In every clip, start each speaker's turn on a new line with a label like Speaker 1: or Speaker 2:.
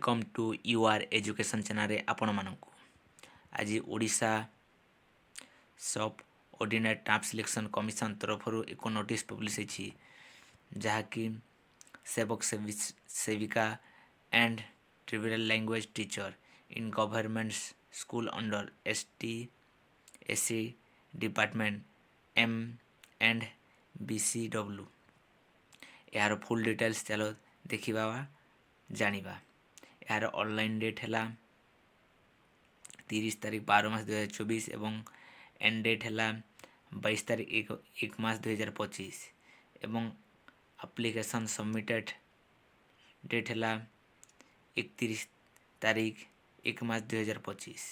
Speaker 1: Welcome to you R education ଚ୍ୟାନେଲ୍ରେ ଆପଣମାନଙ୍କୁ। ଆଜି ଓଡ଼ିଶା ସବ୍ ଅର୍ଡ଼ିନେଟ୍ ଷ୍ଟାଫ୍ ସିଲେକ୍ସନ୍ କମିଶନ ତରଫରୁ ଏକ ନୋଟିସ୍ ପବ୍ଲିଶ ହେଇଛି, ଯାହାକି ସେବକ ସେବିକା and tribal language teacher in government school under ST SC department M and BCW। ଏହାର ଫୁଲ୍ ଡିଟେଲ୍ସ ଚାଲ ଦେଖିବା ବା ଜାଣିବା। ଏହାର ଅନଲାଇନ୍ ଡେଟ୍ ହେଲା 30 ତାରିଖ 12 ମାସ 2024 ଏବଂ ଏଣ୍ଡ ଡେଟ୍ ହେଲା 22 ତାରିଖ 1 ମାସ 2025 ଏବଂ ଆପ୍ଲିକେସନ୍ ସବମିଟେଡ଼ ଡେଟ୍ ହେଲା 31 ତାରିଖ 1 ମାସ 2025।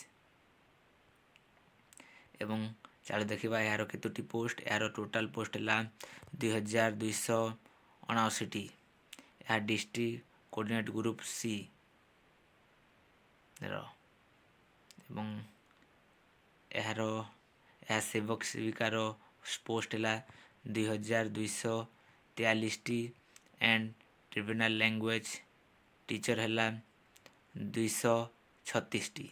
Speaker 1: ଏବଂ ଚାଲ ଦେଖିବା ଏହାର କେତୋଟି ପୋଷ୍ଟ। ଏହାର ଟୋଟାଲ ପୋଷ୍ଟ ହେଲା 2279ଟି। ଏହା ଡିଷ୍ଟ୍ରିକ୍ଟ କୋଅର୍ଡ଼ିନେଟ୍ ଗ୍ରୁପ୍ ସି ର ଏବଂ ଏହା ସେବକ ସେବିକାର ପୋଷ୍ଟ ହେଲା 2243ଟି ଆଣ୍ଡ ଟ୍ରାଇବାଲ ଲାଙ୍ଗୁଏଜ ଟିଚର ହେଲା 236ଟି।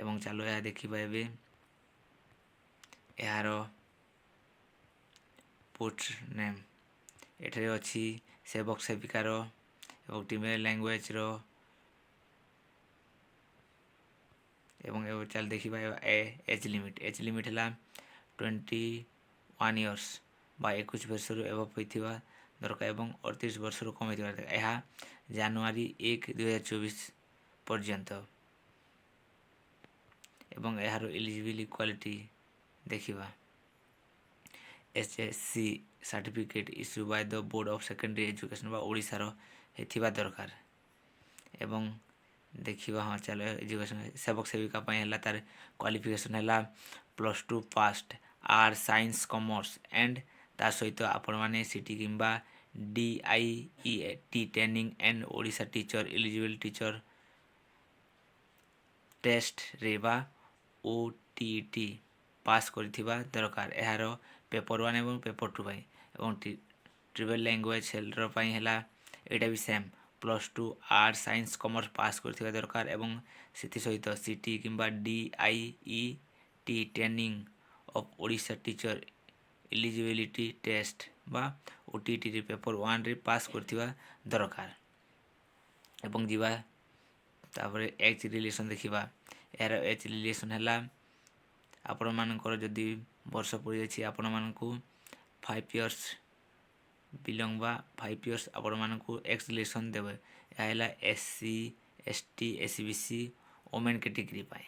Speaker 1: ଏବଂ ଚାଲ ଏହା ଦେଖିବା ଏବେ ଏହାର ପୋଷ୍ଟ ନେମ୍। ଏଠାରେ ଅଛି ସେବକ ସେବିକାର ଏବଂ ଟ୍ରାଇବାଲ ଲାଙ୍ଗୁଏଜର। ଏବଂ ଏବେ ଚାଲ ଦେଖିବା ଏଜ୍ ଲିମିଟ୍। ଏଜ୍ ଲିମିଟ୍ ହେଲା 21 ଇୟର୍ସ ବା 21 ବର୍ଷରୁ ଏବଭ୍ ହୋଇଥିବା ଦରକାର ଏବଂ 38 ବର୍ଷରୁ କମ୍ ହୋଇଥିବା ଦରକାର। ଏହା ଜାନୁଆରୀ 1, 2024 ପର୍ଯ୍ୟନ୍ତ। ଏବଂ ଏହାର ଏଲିଜିବିଲି କ୍ୱାଲିଟି ଦେଖିବା। SSC certificate issue by the Board of Secondary Education ବା ଓଡ଼ିଶାର ହେଇଥିବା ଦରକାର। ଏବଂ ଦେଖିବା, ହଁ, ଚାଲ, ଏଜୁକେସନ୍ ସେବକ ସେବିକା ପାଇଁ ହେଲା ତାର କ୍ୱାଲିଫିକେସନ୍ ହେଲା +2 pass, art, science, commerce and ତା ସହିତ ଆପଣମାନେ ସିଟି କିମ୍ବା DIET training and Odisha Teacher Eligible Teacher ଟେଷ୍ଟରେ ବା OTET pass କରିଥିବା ଦରକାର, ଏହାର ପେପର୍ ୱାନ୍ ଏବଂ ପେପର୍ ଟୁ ପାଇଁ। ଏବଂ ଟ୍ରାଇବାଲ୍ ଲାଙ୍ଗୁଏଜ୍ ସେଲ୍ର ପାଇଁ ହେଲା ଏଇଟା ବି same, +2, art, science, commerce pass କରିଥିବା ଦରକାର ଏବଂ ସେଥିସହିତ ସିଟି କିମ୍ବା DIET training of Odisha Teacher Eligibility Test ବା OTETରେ ପେପର୍ ୱାନ୍ରେ ପାସ୍ କରିଥିବା ଦରକାର। ଏବଂ ଯିବା ତାପରେ ଏଜ୍ ରିଲାକ୍ସେସନ୍ ଦେଖିବା। ଏହାର ଏଜ୍ ରିଲାକ୍ସେସନ୍ ହେଲା ଆପଣମାନଙ୍କର ଯଦି ବର୍ଷ ପଡ଼ିଯାଇଛି, ଆପଣମାନଙ୍କୁ 5 ଇୟର୍ସ ବିଲଙ୍ଗ ବା 5 ଇୟର୍ସ ଆପଣମାନଙ୍କୁ ଏଜ୍ ରିଲାକ୍ସେସନ୍ ଦେବେ। ଏହା ହେଲା SC, ST, SEBC, women category ପାଇଁ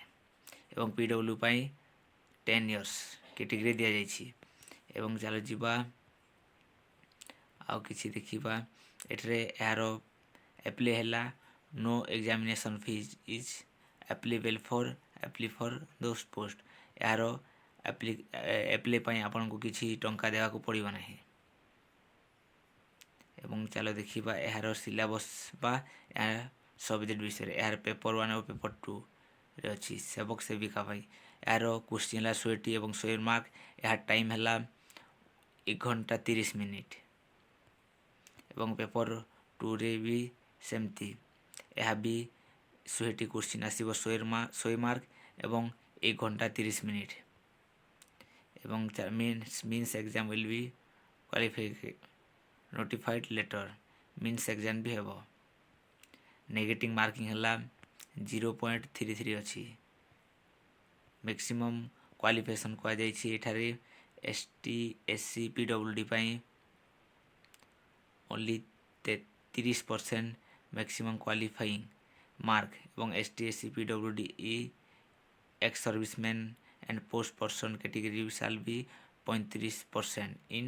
Speaker 1: ଏବଂ PW ପାଇଁ 10 ଇୟର୍ସ କ୍ୟାଟେଗୋରୀ ଦିଆଯାଇଛି। ଏବଂ ଚାଲ ଯିବା, ଆଉ କିଛି ଦେଖିବା। ଏଠାରେ ଏହାର ଆପ୍ଲାଏ ହେଲା no examination fees is applicable for apply for those post। ଏହାର ଆପ୍ଲାଏ ପାଇଁ ଆପଣଙ୍କୁ କିଛି ଟଙ୍କା ଦେବାକୁ ପଡ଼ିବ ନାହିଁ। ଏବଂ ଚାଲ ଦେଖିବା ଏହାର ସିଲାବସ୍ ବା ଏହା ସବଜେକ୍ଟ ବିଷୟରେ। ଏହାର ପେପର୍ ୱାନ୍ ଓ ପେପର୍ ଟୁରେ ଅଛି। ସେବକ ସେବିକା ପାଇଁ ଏହାର କୋଶ୍ଚିନ୍ ହେଲା 100ଟି ଏବଂ 100 ମାର୍କ। ଏହା ଟାଇମ୍ ହେଲା 1 ଘଣ୍ଟା 30 ମିନିଟ୍ ଏବଂ ପେପର୍ ଟୁରେ ବି ସେମିତି, ଏହା ବି 100ଟି କୋଶ୍ଚିନ୍ ଆସିବ, 100 ମାର୍କ ଏବଂ 1 ଘଣ୍ଟା 30 ମିନିଟ୍। ଏବଂ mains exam will be qualify notified later। Mains exam ବି ହେବ। ନେଗେଟିଭ୍ ମାର୍କିଂ ହେଲା 0.33 ଅଛି। ମ୍ୟାକ୍ସିମମ୍ କ୍ୱାଲିଫିକେସନ୍ କୁହାଯାଇଛି ଏଠାରେ ST, SC, PWD ପାଇଁ ଓନ୍ଲି 33% ମ୍ୟାକ୍ସିମମ୍ କ୍ୱାଲିଫାଇଂ ମାର୍କ ଏବଂ ST, SC, PWD, ex serviceman and post person category shall be 35% in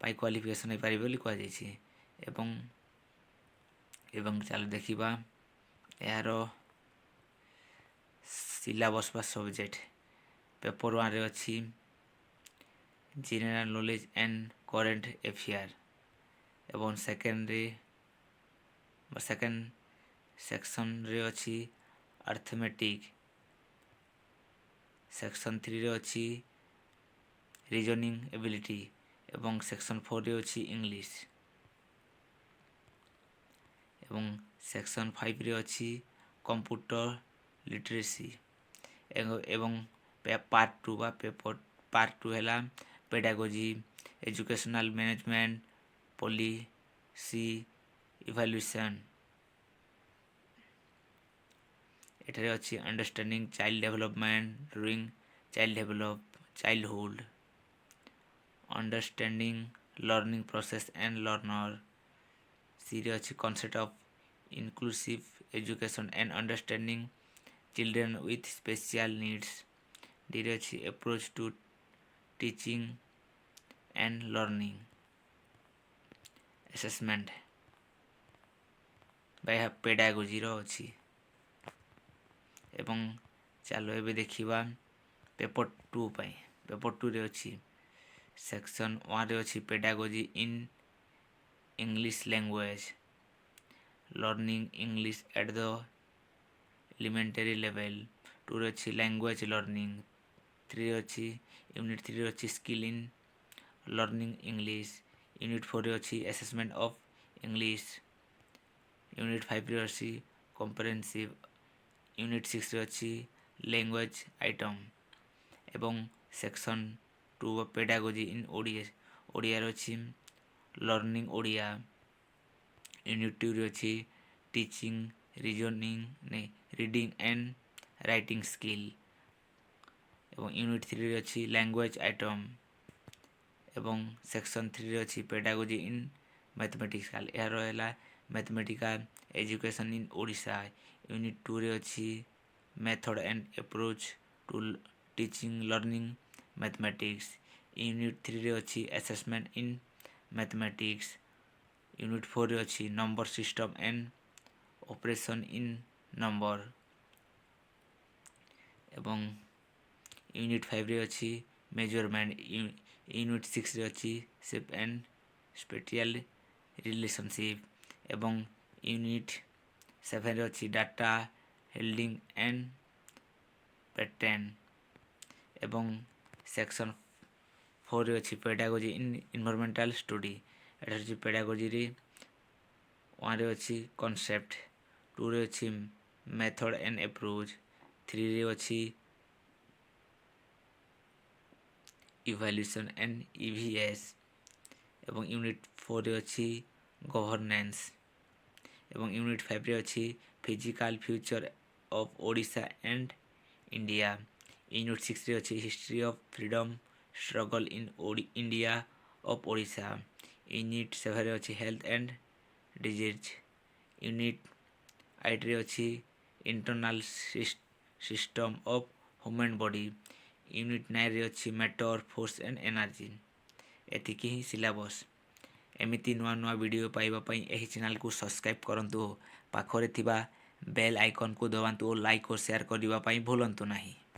Speaker 1: ପାଇଁ qualification ହେଇପାରିବ ବୋଲି କୁହାଯାଇଛି। ଏବଂ ଚାଲ ଦେଖିବା ଏହାର ସିଲାବସ୍ ବା ସବଜେକ୍ଟ। ପେପର୍ ୱାନ୍ରେ ଅଛି general knowledge and current affair ଏବଂ ସେକେଣ୍ଡରେ ବା ସେକେଣ୍ଡ ସେକ୍ସନରେ ଅଛି ଆର୍ଥମେଟିକ୍, ସେକ୍ସନ୍ ଥ୍ରୀରେ ଅଛି ରିଜନିଂ ଏବିଲିଟି ଏବଂ ସେକ୍ସନ୍ ଫୋର୍ରେ ଅଛି ଇଂଲିଶ। ଏବଂ ସେକ୍ସନ୍ 5ରେ ଅଛି କମ୍ପ୍ୟୁଟର ଲିଟରେସି। ଏବଂ ପାର୍ଟ 2 ବା ପେପର ପାର୍ଟ 2 ହେଲା pedagogy, educational management, policy, evaluation। ଏଠାରେ ଅଛି understanding child development during child develop childhood, understanding learning process and learner। ସିରେ ଅଛି concept of inclusive education and understanding children with special needs। ଡିରେ ଅଛି approach to teaching and learning assessment ବା ଏହା ପେଡାଗୋଜିର ଅଛି। ଏବଂ ଚାଲ ଏବେ ଦେଖିବା ପେପର 2 ପାଇଁ। ପେପର 2ରେ ଅଛି, ସେକ୍ସନ୍ 1ରେ ଅଛି pedagogy in English language, learning English at the elementary level। 2ରେ ଅଛି ଲାଙ୍ଗୁଏଜ୍ ଲର୍ଣ୍ଣିଂ। 3ରେ ଅଛି, ୟୁନିଟ୍ 3ରେ ଅଛି skill in learning English। Unit 4ରେ ଅଛି ଆସେସମେଣ୍ଟ ଅଫ୍ ଇଂଲିଶ। ୟୁନିଟ୍ 5ରେ ଅଛି କମ୍ପ୍ରେହେନ୍ସିଭ୍। ୟୁନିଟ୍ 6ରେ ଅଛି ଲାଙ୍ଗୁଏଜ୍ ଆଇଟମ୍। ଏବଂ ସେକ୍ସନ୍ 2 ପେଡାଗୋଜି ଇନ୍ ଓଡ଼ିଆ, ଓଡ଼ିଆରେ ଅଛି ଲର୍ଣ୍ଣିଂ ଓଡ଼ିଆ। ୟୁନିଟ୍ 2ରେ ଅଛି ଟିଚିଂ ରିଜନିଂ, ନାଇଁ, ରିଡ଼ିଂ ଆଣ୍ଡ ରାଇଟିଂ ସ୍କିଲ୍। ଏବଂ ୟୁନିଟ୍ 3ରେ ଅଛି ଲାଙ୍ଗୁଏଜ୍ ଆଇଟମ୍। ଏବଂ ସେକ୍ସନ୍ 3ରେ ଅଛି ପେଡାଗୋଜି ଇନ୍ ମ୍ୟାଥମେଟିକାଲ। ଏହାର ହେଲା mathematical education in Odisha। Unit 2ରେ ଅଛି method and approach to teaching learning mathematics। Unit 3ରେ ଅଛି ଆସେସମେଣ୍ଟ ଇନ୍ ମ୍ୟାଥମେଟିକ୍ସ। ୟୁନିଟ୍ 4ରେ ଅଛି number system and operation in number। ଏବଂ ୟୁନିଟ୍ 5ରେ ଅଛି ମେଜରମେଣ୍ଟ। ୟୁନିଟ୍ 6ରେ ଅଛି ସେପ୍ ଆଣ୍ଡ ସ୍ପେଟିଆଲ ରିଲେସନସିପ୍। ଏବଂ unit 7ରେ ଅଛି ଡାଟା ହେଣ୍ଡଲିଂ ଆଣ୍ଡ ପ୍ୟାଟର୍ନ। ଏବଂ section 4ରେ ଅଛି ପେଡାଗୋଜି ଇନ୍ ଏନଭାଇରନମେଣ୍ଟାଲ ଷ୍ଟଡି। ଏଠାରେ ଅଛି ପେଡାଗୋଜିରେ 1ରେ ଅଛି କନସେପ୍ଟ, 2ରେ ଅଛି ମେଥଡ଼ ଆଣ୍ଡ ଆପ୍ରୋଚ୍, 3ରେ ଅଛି ଇଭାଲ୍ୟୁସନ୍ ଆଣ୍ଡ ଇଭିଏସ୍। ଏବଂ ୟୁନିଟ୍ 4ରେ ଅଛି ଗଭର୍ନେନ୍ସ। ଏବଂ ୟୁନିଟ୍ 5ରେ ଅଛି physical feature of Odisha and India। Unit 6ରେ ଅଛି history of freedom struggle in India of Odisha। Unit 7ରେ ଅଛି ହେଲ୍ଥ ଆଣ୍ଡ ଡିଜିଜ୍। ୟୁନିଟ୍ 8ରେ ଅଛି internal system of human body। Unit 9ରେ ଅଛି matter, force and energy. ଏତିକି ହିଁ syllabus. ଏମିତି ନୂଆ ନୂଆ video ପାଇବା ପାଇଁ ଏହି ଚ୍ୟାନେଲକୁ ସବସ୍କ୍ରାଇବ୍ କରନ୍ତୁ, ପାଖରେ ଥିବା ବେଲ୍ ଆଇକନ୍କୁ ଦବାନ୍ତୁ ଓ ଲାଇକ୍ ଓ ସେୟାର କରିବା ପାଇଁ ଭୁଲନ୍ତୁ ନାହିଁ।